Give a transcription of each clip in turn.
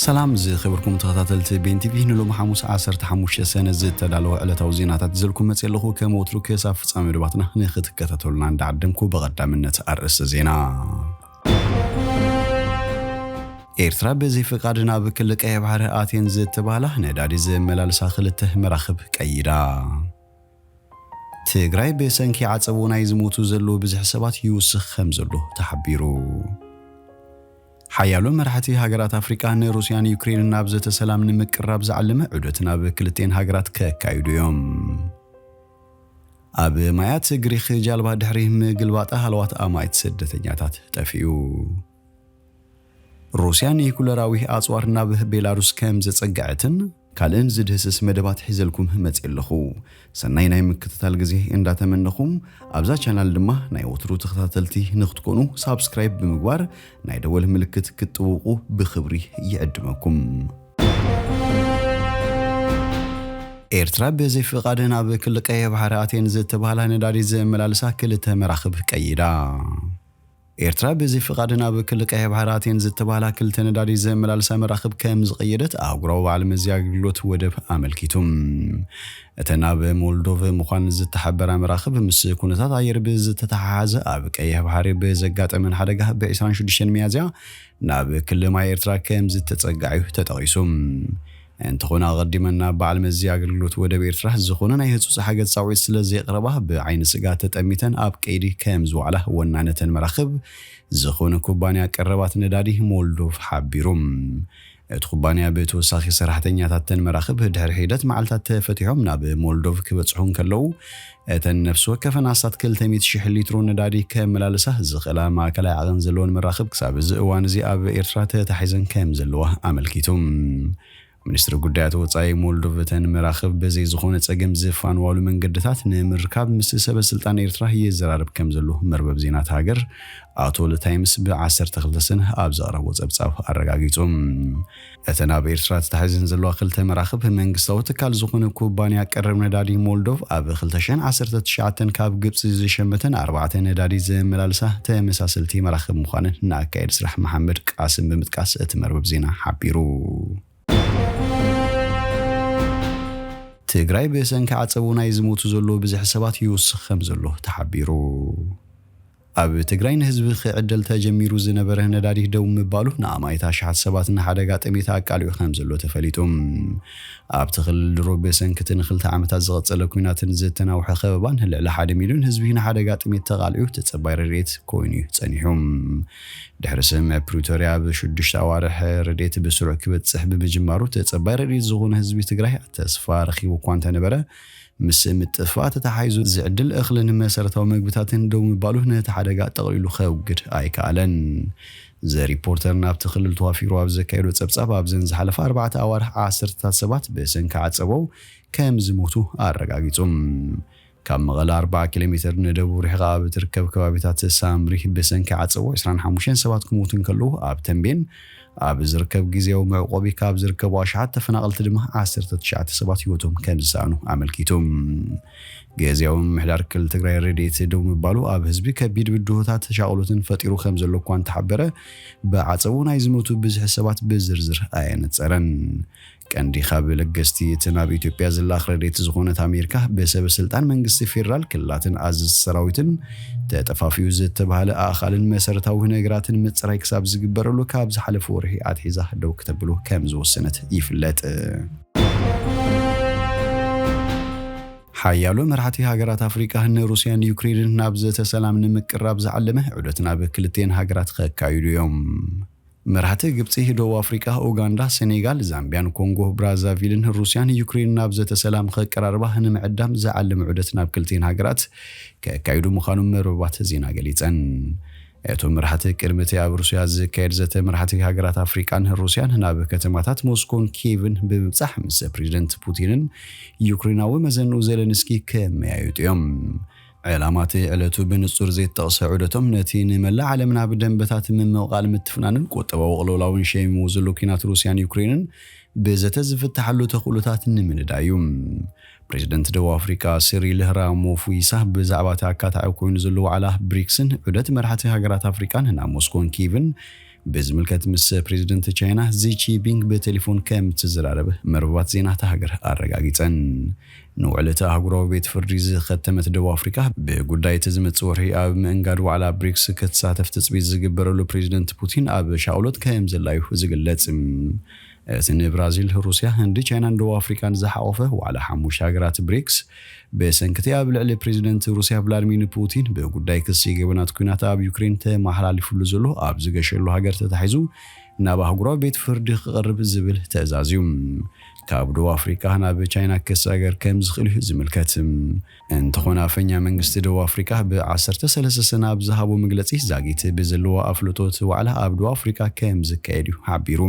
ሰላም ዝኸበርኩም ተኸታተልቲ ቤን ቲቪ፣ ንሎሚ ሓሙስ ዓሰርተ ሓሙሽተ ሰነ ዝተዳለወ ዕለታዊ ዜናታት ይዘልኩም መጽእ ኣለኹ። ከም ወትሩ ክሳብ ፍጻሜ መደባትና ንኽትከታተሉና እንዳዓደምኩ፣ ብቐዳምነት ኣርእስቲ ዜና። ኤርትራ ብዘይ ፍቓድ ናብ ክሊ ቀይሕ ባሕሪ ኣትየን ዝተባህላ ነዳዲ ዘመላልሳ ክልተ መራኽብ ቀይዳ። ትግራይ ብሰንኪ ዓጸቦ ናይ ዝሞቱ ዘለዉ ብዝሒ ሰባት ይውስኽ ከም ዘሎ ተሓቢሩ። ሓያሎ መራሕቲ ሃገራት ኣፍሪቃ ንሩስያን ዩክሬንን ናብ ዘተ ሰላም ንምቅራብ ዝዓለመ ዑደት ናብ ክልቲኤን ሃገራት ከካይዱ እዮም። ኣብ ማያት ግሪኽ ጃልባ ድሕሪ ምግልባጣ ሃለዋት ኣማኢት ስደተኛታት ጠፊኡ። ሩስያ ኒኩለራዊ ኣጽዋር ናብ ቤላሩስ ከም ዘጸግዐትን ካልእን ዝድህስስ መደባት ሒዘልኩም መጽእ ኣለኹ። ሰናይ ናይ ምክትታል ግዜ እንዳተመነኹም፣ ኣብዛ ቻናል ድማ ናይ ወትሩ ተኸታተልቲ ንክትኮኑ ሳብስክራይብ ብምግባር ናይ ደወል ምልክት ክትጥውቑ ብኽብሪ ይዕድመኩም። ኤርትራ ብዘይ ፍቓድ ናብ ክሊ ቀይሕ ባሕሪ ኣትየን ዝተባህላ ነዳዲ ዘመላልሳ ክልተ መራኽብ ቀይዳ። ኤርትራ ብዘይ ፍቓድ ናብ ክሊ ቀይሕ ባሕሪ ኣትየን ዝተባህላ ክልተ ነዳዲ ዘመላልሳ መራኽብ ከም ዝቐየደት ኣህጉራዊ በዓል መዚ ኣገልግሎት ወደብ ኣመልኪቱ። እተን ናብ ሞልዶቭ ምዃን ዝተሓበራ መራኽብ ምስ ኩነታት ኣየር ብዝተተሓሓዘ ኣብ ቀይሕ ባሕሪ ብዘጋጠመን ሓደጋ ብ ዕስራን ሽዱሽተን ሚያዝያ ናብ ክሊ ማይ ኤርትራ ከም ዝተጸግዓ እዩ ተጠቒሱ። እንተኾነ ኣቐዲመን ናብ በዓል መዚ ኣገልግሎት ወደብ ኤርትራ ዝኾነ ናይ ህጹጽ ሓገዝ ጻውዒት ስለ ዘየቕረባ ብዓይኒ ስጋ ተጠሚተን ኣብ ቀይዲ ከም ዝወዓላ ወናነተን መራኽብ ዝኾነ ኩባንያ ቀረባት ነዳዲ ሞልዶቭ ሓቢሩ። እቲ ኩባንያ ብተወሳኺ ሰራሕተኛታተን መራኽብ ድሕሪ ሒደት መዓልታት ተፈቲሖም ናብ ሞልዶቭ ክበጽሑ እንከለዉ፣ እተን ነፍሲ ወከፈን ኣስታት ክልተ ሚእቲ ሽሕ ሊትሮ ነዳዲ ከመላልሳ ዝኽእላ ማእከላይ ዓቐን ዘለወን መራኽብ ክሳብ እዚ እዋን እዚ ኣብ ኤርትራ ተታሒዘን ከም ዘለዋ ኣመልኪቱ። ሚኒስትሪ ጉዳያት ወጻኢ ሞልዶቭ እተን መራኽብ ብዘይ ዝኾነ ጸገም ዝፋንዋሉ መንገድታት ንምርካብ ምስ ሰበ ስልጣን ኤርትራ ይዘራረብ ከም ዘሎ መርበብ ዜና እታ ሃገር ኣቶል ታይምስ ብ ዓሰርተ ክልተ ሰነ ኣብ ዘቕረቦ ጸብጻብ ኣረጋጊጹ። እተን ኣብ ኤርትራ ተታሒዘን ዘለዋ ክልተ መራኽብ መንግስታዊ ትካል ዝኾነ ኩባንያ ቀረብ ነዳዲ ሞልዶቭ ኣብ ክልተ ሽሕን ዓሰርተ ትሽዓተን ካብ ግብጺ ዝሸመተን ኣርባዕተ ነዳዲ ዘመላልሳ ተመሳሰልቲ መራኽብ ምዃነን ንኣካየዲ ስራሕ መሓመድ ቃስም ብምጥቃስ እቲ መርበብ ዜና ሓቢሩ። ትግራይ ብሰንኪ ዓጸቦ ናይ ዝሞቱ ዘለዉ ብዝሒ ሰባት ይውስኽ ከም ዘሎ ተሓቢሩ። ኣብ ትግራይ ንህዝቢ ክዕደል ተጀሚሩ ዝነበረ ነዳዲ ደው ምባሉ ንኣማኢት ኣሽሓት ሰባት ንሓደጋ ጥሜት ኣቃሊዑ ከም ዘሎ ተፈሊጡ። ኣብቲ ክልል ድሮ ብሰንኪ እቲ ንክልተ ዓመታት ዝቐጸለ ኲናትን ዝተናውሐ ከበባን ልዕሊ ሓደ ሚልዮን ህዝቢ ንሓደጋ ጥሜት ተቓሊዑ ተጸባይ ረድኤት ኮይኑ እዩ ጸኒሑ። ድሕሪ ስምምዕ ፕሪቶርያ ኣብ ሽዱሽተ ኣዋርሕ ረድኤት ብስሩዕ ክበጽሕ ብምጅማሩ ተጸባይ ረድኤት ዝኾነ ህዝቢ ትግራይ ተስፋ ረኺቡ እኳ እንተነበረ፣ ምስ ምጥፋእ ተተሓሒዙ ዝዕድል እኽልን መሰረታዊ መግብታትን ደው ምባሉ ነቲ ሓደጋ ጠቕሊሉ ከውግድ ኣይከኣለን። ዘ ሪፖርተር ናብቲ ክልል ተዋፊሩ ኣብ ዘካየዶ ጸብጻብ ኣብዘን ዝሓለፈ ኣርባዕተ ኣዋርሕ ዓሰርተታት ሰባት ብሰንኪ ዓጸቦ ከም ዝሞቱ ኣረጋጊጹ። ካብ መቐለ ኣርብዓ ኪሎ ሜትር ንደቡብ ርሒቓ ኣብ እትርከብ ከባቢታት ሳምሪ ብሰንኪ ዓጸቦ ዕስራን ሓሙሽተን ሰባት ክሞቱ እንከለዉ፣ ኣብ ተንቤን ኣብ ዝርከብ ግዝያዊ መዕቆቢ ካብ ዝርከቡ ኣሽሓት ተፈናቐልቲ ድማ ዓሰርተ ትሽዓተ ሰባት ህይወቶም ከም ዝሰኣኑ ኣመልኪቱ። ግዝያዊ ምምሕዳር ክልል ትግራይ ረድኤት ደው ምባሉ ኣብ ህዝቢ ከቢድ ብድሆታት ሻቕሎትን ፈጢሩ ከም ዘሎ እኳ እንተሓበረ፣ ብዓጸቦ ናይ ዝሞቱ ብዝሒ ሰባት ብዝርዝር ኣየነጸረን። ቀንዲ ካብ ለገስቲ እቲ ናብ ኢትዮጵያ ዝለኣኽ ረድኤት ዝኾነት ኣሜሪካ፣ ብሰበ ስልጣን መንግስቲ ፌዴራል፣ ክልላትን ኣዘዝቲ ሰራዊትን ተጠፋፊኡ ዝተባህለ ኣእኻልን መሰረታዊ ነገራትን ምጽራይ ክሳብ ዝግበረሉ ካብ ዝሓለፈ ወርሒ ኣትሒዛ ደው ክተብሎ ከም ዝወሰነት ይፍለጥ። ሓያሎ መራሕቲ ሃገራት ኣፍሪቃ ንሩስያን ዩክሬንን ናብ ዘተ ሰላም ንምቅራብ ዝዓለመ ዑደት ናብ ክልቲኤን ሃገራት ከካይዱ እዮም። መራሕቲ ግብጺ፣ ደቡብ ኣፍሪቃ፣ ኡጋንዳ፣ ሴኔጋል፣ ዛምቢያን ኮንጎ ብራዛቪልን ሩስያን ዩክሬን ናብ ዘተ ሰላም ከቀራርባ ንምዕዳም ዝዓለመ ዑደት ናብ ክልቲኤን ሃገራት ከካይዱ ምዃኖም መርበባት ዜና ገሊጸን። እቶም መራሕቲ ቅድሚ እቲ ኣብ ሩስያ ዝካየድ ዘተ መራሕቲ ሃገራት ኣፍሪቃን ሩስያን ናብ ከተማታት ሞስኮን ኪየቭን ብምብጻሕ ምስ ፕሬዚደንት ፑቲንን ዩክሬናዊ መዘንኡ ዜለንስኪ ከመያይጡ እዮም። ዕላማ እቲ ዕለቱ ብንጹር ዘይተጠቕሰ ዑደቶም ነቲ ንመላእ ዓለም ናብ ደንበታት ምምቕቓል ምትፍናንን ቁጠባዊ ቅልውላውን ሸሚምዎ ዘሎ ኲናት ሩስያን ዩክሬንን ብዘተ ዝፍትሓሉ ተኽእሎታት ንምንዳይ እዩ። ፕሬዚደንት ደቡብ ኣፍሪቃ ሲሪል ራማፎሳ ብዛዕባ እቲ ኣካታዒ ኮይኑ ዘሎ ዋዕላ ብሪክስን ዑደት መራሕቲ ሃገራት ኣፍሪቃን ናብ ሞስኮን ኪቭን ብዝምልከት ምስ ፕሬዝደንት ቻይና ዚ ጂንፒንግ ብቴሌፎን ከም እትዘራረብ መርበባት ዜና እታ ሃገር ኣረጋጊጸን። ንውዕል እቲ ኣህጉራዊ ቤት ፍርዲ ዝኸተመት ደቡብ ኣፍሪቃ፣ ብጉዳይ እቲ ዝመጽእ ወርሒ ኣብ ምእንጋድ ዋዕላ ብሪክስ ክትሳተፍ ትጽቢት ዝግበረሉ ፕሬዝደንት ፑቲን ኣብ ሻቕሎት ከም ዘላዩ ዝግለጽ። እቲ ንብራዚል፣ ሩስያ፣ ህንዲ፣ ቻይናን ደቡብ ኣፍሪቃን ዝሓቖፈ ዋዕላ ሓሙሽተ ሃገራት ብሪክስ፣ ብሰንክቲ ኣብ ልዕሊ ፕሬዝደንት ሩስያ ቭላድሚር ፑቲን ብጉዳይ ክሲ ገበናት ኲናት ኣብ ዩክሬን ተመሓላሊፉሉ ዘሎ ኣብ ዝገሸሉ ሃገር ተታሒዙ ናብ ኣህጉራዊ ቤት ፍርዲ ክቐርብ ዝብል ትእዛዝ እዩ። ካብ ደቡብ ኣፍሪቃ ናብ ቻይና ክሰጋገር ከም ዝኽእል እዩ ዝምልከት። እንተኾነ ኣፈኛ መንግስቲ ደቡብ ኣፍሪቃ ብ ዓሰርተ ሰለስተ ሰነ ኣብ ዝሃቦ መግለጺ፣ ዛጊት ብዘለዎ ኣፍልጦ እቲ ዋዕላ ኣብ ደቡብ ኣፍሪቃ ከም ዝካየድ እዩ ሓቢሩ።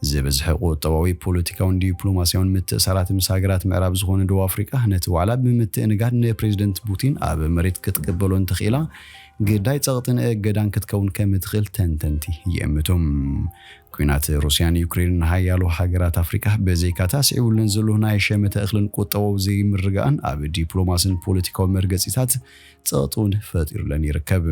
ዝበዝሐ ቁጠባዊ፣ ፖለቲካውን ዲፕሎማሲያውን ምትእሳራት ምስ ሃገራት ምዕራብ ዝኾነ ደቡብ ኣፍሪቃ ነቲ ዋዕላ ብምትእንጋድ ንፕሬዝደንት ፑቲን ኣብ መሬት ክትቅበሎ እንተኽኢላ ግዳይ ጸቕጥን እገዳን ክትከውን ከም እትኽእል ተንተንቲ ይእምቱ። ኲናት ሩስያን ዩክሬንን ንሓያሎ ሃገራት ኣፍሪቃ ብዘይካታ ስዒቡለን ዘሎ ናይ ሸመተ እኽልን ቁጠባዊ ዘይምርግጋእን ኣብ ዲፕሎማስን ፖለቲካዊ መርገጺታት ጸቕጢ እውን ፈጢሩለን ይርከብ።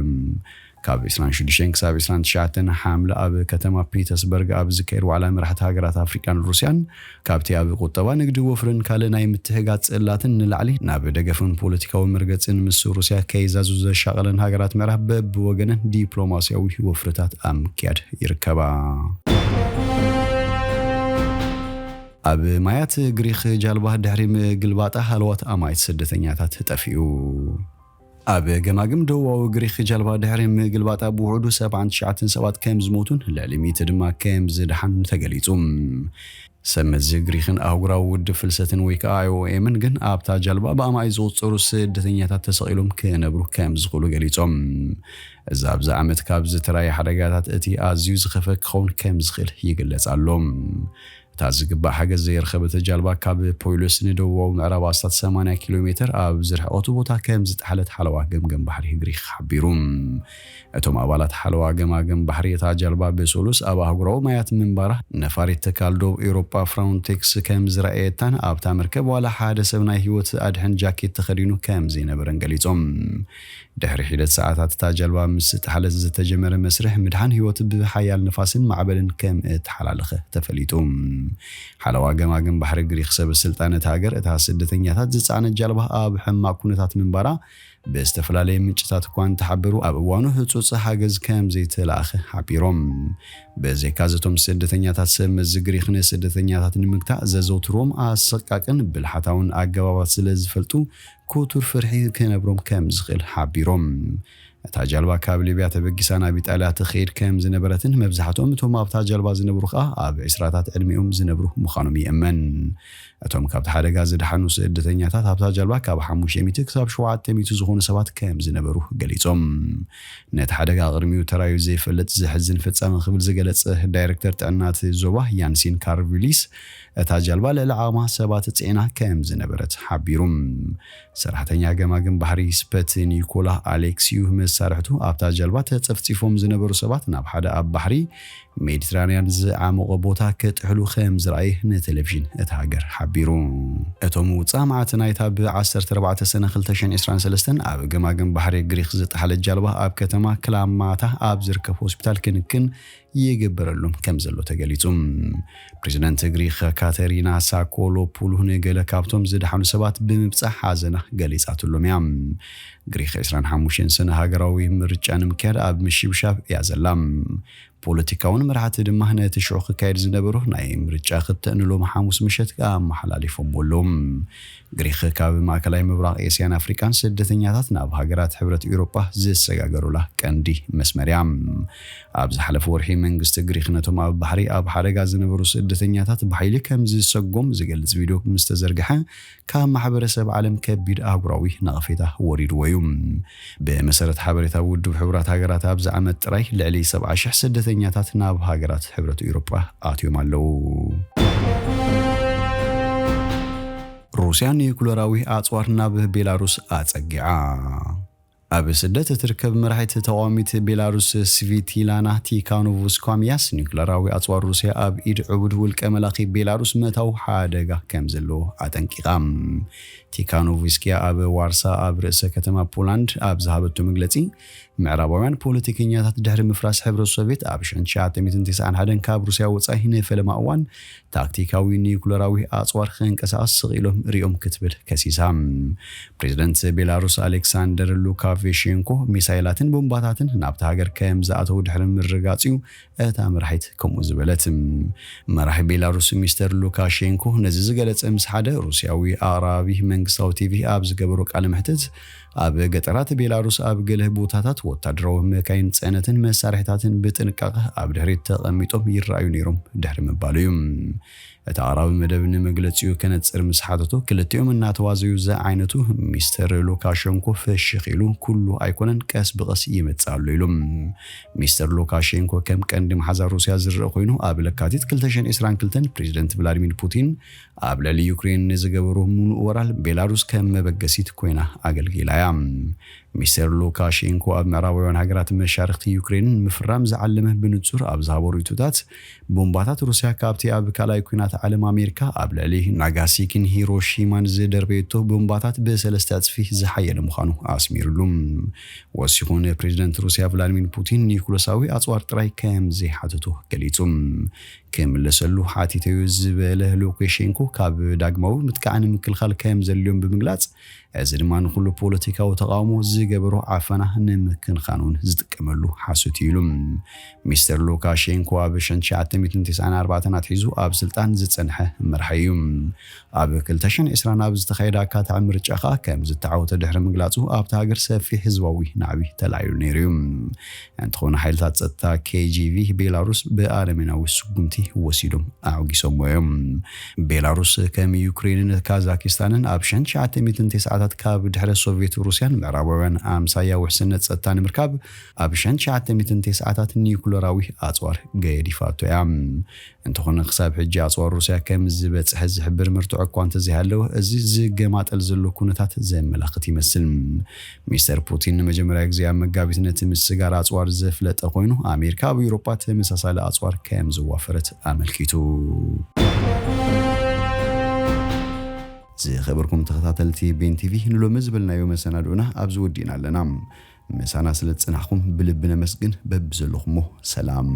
ካብ ዕስራን ሽዱሽተን ክሳብ ዕስራን ትሽዓተን ሓምለ ኣብ ከተማ ፒተርስበርግ ኣብ ዝካየድ ዋዕላ መራሕቲ ሃገራት ኣፍሪቃን ሩስያን፣ ካብቲ ኣብ ቁጠባ፣ ንግዲ፣ ወፍርን ካልእ ናይ ምትሕጋዝ ጽላትን ንላዕሊ ናብ ደገፍን ፖለቲካዊ መርገጽን ምስ ሩስያ ከይዛዙ ዘሻቐለን ሃገራት ምዕራብ በብወገነን ዲፕሎማሲያዊ ወፍርታት ኣብ ምክያድ ይርከባ። ኣብ ማያት ግሪኽ ጃልባ ድሕሪ ምግልባጣ ሃለዋት ኣማኢት ስደተኛታት ጠፊኡ። ኣብ ገማግም ደቡባዊ ግሪኽ ጃልባ ድሕሪ ምግልባጣ ብውሕዱ ሰብዓን ትሽዓተን ሰባት ከም ዝሞቱን ልዕሊ ሚእቲ ድማ ከም ዝደሓኑን ተገሊጹ። ሰብ መዚ ግሪኽን ኣህጉራዊ ውድብ ፍልሰትን ወይ ከዓ ኣይኦኤምን ግን ኣብታ ጃልባ ብኣማኢት ዝቑጸሩ ስደተኛታት ተሰቒሎም ክነብሩ ከም ዝኽእሉ ገሊጾም። እዚ ኣብዚ ዓመት ካብ ዝተራየ ሓደጋታት እቲ ኣዝዩ ዝኸፈ ክኸውን ከም ዝኽእል ይግለጽ ኣሎ። እታ ዝግባእ ሓገዝ ዘይረኸበት ጃልባ ካብ ፖይሎስ ንደቡባዊ ምዕራብ ኣስታት ሰማንያ ኪሎ ሜተር ኣብ ዝርሕቐቱ ቦታ ከም ዝጠሓለት ሓለዋ ገምገም ባሕሪ ግሪኽ ሓቢሩ። እቶም ኣባላት ሓለዋ ገማግም ባሕሪ እታ ጃልባ ብሰሉስ ኣብ ኣህጉራዊ ማያት ምንባራ ነፋሪት ትካል ዶብ ኤውሮጳ ፍሮንቴክስ ከም ዝረኣየታን ኣብታ መርከብ ዋላ ሓደ ሰብ ናይ ህይወት ኣድሕን ጃኬት ተኸዲኑ ከም ዘይነበረን ገሊጾም። ድሕሪ ሒደት ሰዓታት እታ ጃልባ ምስ ጠሓለት ዝተጀመረ መስርሕ ምድሓን ህይወት ብሓያል ንፋስን ማዕበልን ከም እተሓላለኸ ተፈሊጡ። ሓለዋ ገማግም ባሕሪ ግሪኽ ሰብ ስልጣን እታ ሃገር እታ ስደተኛታት ዝጸዓነት ጃልባ ኣብ ሕማቕ ኩነታት ምንባራ ብዝተፈላለየ ምንጭታት እኳ እንተሓበሩ፣ ኣብ እዋኑ ህጹጽ ሓገዝ ከም ዘይተላእኸ ሓቢሮም። ብዘይካዚ እቶም ስደተኛታት ሰብ መዚ ግሪኽ ንስደተኛታት ንምግታእ ዘዘውትርዎም ኣሰቃቅን ብልሓታውን ኣገባባት ስለ ዝፈልጡ ክቱር ፍርሒ ክነብሮም ከም ዝኽእል ሓቢሮም። እታ ጃልባ ካብ ሊብያ ተበጊሳ ናብ ኢጣልያ ትኸይድ ከም ዝነበረትን መብዛሕትኦም እቶም ኣብታ ጃልባ ዝነብሩ ከኣ ኣብ ዕስራታት ዕድሚኦም ዝነብሩ ምዃኖም ይእመን። እቶም ካብቲ ሓደጋ ዝደሓኑ ስደተኛታት ኣብታ ጃልባ ካብ ሓሙሽተ ሚእቲ ክሳብ ሸውዓተ ሚእቲ ዝኾኑ ሰባት ከም ዝነበሩ ገሊጾም። ነቲ ሓደጋ ቅድሚኡ ተራዩ ዘይፈልጥ ዘሕዝን ፍጻመ ክብል ዝገለጸ ዳይሬክተር ጥዕና እቲ ዞባ ያንሲን ካርቪሊስ፣ እታ ጃልባ ልዕሊ ዓቕማ ሰባት ጽዒና ከም ዝነበረት ሓቢሩ። ሰራሕተኛ ገማግም ባሕሪ ስፐት ኒኮላ ኣሌክስዩ መሳርሕቱ ኣብታ ጃልባ ተጸፍጺፎም ዝነበሩ ሰባት ናብ ሓደ ኣብ ባሕሪ ሜዲትራንያን ዝዓመቖ ቦታ ክጥሕሉ ከም ዝረኣየ ንቴሌቪዥን እታ ሃገር ሓቢሩ። እቶም ውጻእ መዓት ናይታ ብ ዓሰርተ ኣርባዕተ ሰነ ክልተ ሽሕን ዕስራን ሰለስተን ኣብ ገማግም ባሕሪ ግሪኽ ዝጠሓለት ጃልባ ኣብ ከተማ ክላማታ ኣብ ዝርከብ ሆስፒታል ክንክን ይግበረሎም ከም ዘሎ ተገሊጹ። ፕሬዚደንት ግሪኽ ካተሪና ሳኮሎፑሉ ንገለ ካብቶም ዝደሓኑ ሰባት ብምብጻሕ ሓዘና ገሊጻትሎም እያ። ግሪኽ ዕስራን ሓሙሽተን ሰነ ሃገራዊ ምርጫ ንምክያድ ኣብ ምሽብሻብ እያ ዘላ። ፖለቲካውን መራሕቲ ድማ ነቲ ሽዑ ክካየድ ዝነበሮ ናይ ምርጫ ክትዕ ንሎሚ ሓሙስ ምሸት ኣመሓላሊፎምዎ ኣለዉ። ግሪኽ ካብ ማእከላይ ምብራቕ ኤስያን ኣፍሪቃን ስደተኛታት ናብ ሃገራት ሕብረት ኤውሮጳ ዝሰጋገሩላ ቀንዲ መስመር እያ። ኣብ ዝሓለፈ ወርሒ መንግስቲ ግሪኽ ነቶም ኣብ ባሕሪ ኣብ ሓደጋ ዝነበሩ ስደተኛታት ብሓይሊ ከም ዝሰጎም ዝገልጽ ቪድዮ ምስ ተዘርግሐ ካብ ማሕበረሰብ ዓለም ከቢድ ኣህጉራዊ ነቐፌታ ወሪድዎ እዩ። ብመሰረት ሓበሬታ ውድብ ሕቡራት ሃገራት ኣብዚ ዓመት ጥራይ ልዕሊ ሰብዓ ሽሕ ስደተኛታት ናብ ሃገራት ሕብረት ኤውሮጳ ኣትዮም ኣለዉ። ሩስያ ኒኩለራዊ ኣጽዋር ናብ ቤላሩስ ኣጸጊዓ። ኣብ ስደት እትርከብ መራሒት ተቓዋሚት ቤላሩስ ስቪቲላና ቲካኖቭስኳሚያስ፣ ኒውክለራዊ ኣጽዋር ሩስያ ኣብ ኢድ ዕቡድ ውልቀ መላኺ ቤላሩስ ምእታው ሓደጋ ከም ዘለዎ ኣጠንቂቓ። ቲካኖቭስኪያ ኣብ ዋርሳ ኣብ ርእሰ ከተማ ፖላንድ ኣብ ዝሃበቶ መግለጺ፣ ምዕራባውያን ፖለቲከኛታት ድሕሪ ምፍራስ ሕብረት ሶቪየት ኣብ ሸንት ትሽዓተ ሚእትን ተስዓን ሓደን ካብ ሩስያ ወጻኢ ንፈለማ እዋን ታክቲካዊ ኒውክለራዊ ኣጽዋር ክንቀሳቐስ ስቕ ኢሎም ሪኦም ክትብል ከሲሳ። ፕሬዚደንት ቤላሩስ ኣሌክሳንደር ሉካቬሼንኮ ሚሳይላትን ቦምባታትን ናብታ ሃገር ከም ዝኣተው ድሕሪ ምርጋጽ እዩ እታ መራሒት ከምኡ ዝበለት። መራሒ ቤላሩስ ሚስተር ሉካሼንኮ ነዚ ዝገለጸ ምስ ሓደ ሩስያዊ ኣቕራቢ መንግስታዊ ቲቪ ኣብ ዝገበሮ ቃለ መሕትት፣ ኣብ ገጠራት ቤላሩስ ኣብ ገለ ቦታታት ወታደራዊ መካይን ጽዕነትን መሳርሒታትን ብጥንቃቐ ኣብ ድሕሪት ተቐሚጦም ይረኣዩ ነይሮም ድሕሪ ምባሉ እዩ። እቲ ኣቕራቢ መደብ ንመግለጺኡ ከነጽር ምስ ሓተቶ፣ ክልቲኦም እናተዋዘዩ ዝዓይነቱ፣ ሚስተር ሉካሸንኮ ፍሽኽ ኢሉ፣ "ኩሉ ኣይኮነን፣ ቀስ ብቐስ ይመጽእ ኣሎ" ኢሉ። ሚስተር ሉካሼንኮ ከም ቀንዲ መሓዛ ሩስያ ዝረአ ኮይኑ፣ ኣብ ለካቲት ክልተ ሽሕን ዕስራን ክልተን ፕሬዚደንት ቭላዲሚር ፑቲን ኣብ ልዕሊ ዩክሬን ንዝገበሮ ምሉእ ወራር ቤላሩስ ከም መበገሲት ኮይና ኣገልጊላ እያ። ሚስተር ሉካሼንኮ ኣብ ምዕራባውያን ሃገራት መሻርኽቲ ዩክሬን ንምፍራም ዝዓለመ ብንጹር ኣብ ዝሃቦ ርእይቶታት፣ ቦምባታት ሩስያ ካብቲ ኣብ ካልኣይ ኲናት ዓለም ኣሜሪካ ኣብ ልዕሊ ናጋሲኪን ሂሮሺማን ዝደርበየቶ ቦምባታት ብሰለስተ ዕጽፊ ዝሓየለ ምዃኑ ኣስሚሩሉ። ወሲኹ ንፕሬዚደንት ሩስያ ቭላድሚር ፑቲን ኒኩለሳዊ ኣጽዋር ጥራይ ከም ዘይሓተቶ ገሊጹ። ክምለሰሉ ሓቲተዩ ዝበለ ሉካሼንኮ፣ ካብ ዳግማዊ ምጥቃዕ ንምክልኻል ከም ዘድልዮም ብምግላጽ፣ እዚ ድማ ንኹሉ ፖለቲካዊ ተቓውሞ ዝገበሮ ዓፈና ንምክንኻን እውን ዝጥቀመሉ ሓሶት እዩ ኢሉ። ሚስተር ሉካሼንኮ ኣብ ሸንት ትሽዓተ ሚእትን ተስዓን ኣርባዕተን ኣትሒዙ ኣብ ስልጣን ዝጸንሐ መራሒ እዩ። ኣብ ክልተ ሽሕን ዕስራን ኣብ ዝተኻየደ ኣካታዒ ምርጫ ከኣ ከም ዝተዓወተ ድሕሪ ምግላጹ፣ ኣብታ ሃገር ሰፊሕ ህዝባዊ ናዕቢ ተላዒሉ ነይሩ እዩ። እንተኾነ ሓይልታት ጸጥታ ኬ ጂ ቢ ቤላሩስ ብኣረሜናዊ ስጉምቲ ወሲዶም ኣዕጊሶምዎ እዮም። ቤላሩስ ከም ዩክሬንን ካዛኪስታንን ኣብ ሸንት ትሽዓተ ሚእትን ተስዓታት ካብ ድሕረ ሶቪየት ሩስያን ምዕራባውያን ኣምሳያ ውሕስነት ጸጥታ ንምርካብ ኣብ ሸንት ትሽዓተ ሚእትን ተስዓታት ኒኩለራዊ ኣጽዋር ገዲፋቶ እያ። እንተኾነ ክሳብ ሕጂ ኣጽዋር ሩስያ ከም ዝበጽሐ ዝሕብር መርትዖ እኳ እንተዘይሃለወ፣ እዚ ዝገማጠል ዘሎ ኩነታት ዘመላኽት ይመስል። ሚስተር ፑቲን ንመጀመርያ ግዜ ኣብ መጋቢት ነቲ ምስጋር ኣጽዋር ዘፍለጠ ኮይኑ፣ ኣሜሪካ ኣብ ኤውሮጳ ተመሳሳሊ ኣጽዋር ከም ዘዋፈረት ኣመልኪቱ። ዝኸበርኩም ተኸታተልቲ ቤን ቲቪ፣ ንሎሚ ዝበልናዮ መሰናድኦና ኣብዚ ወዲእና ኣለና። ምሳና ስለ ዝጸናሕኩም ብልቢ ነመስግን። በብዘለኹሞ ሰላም።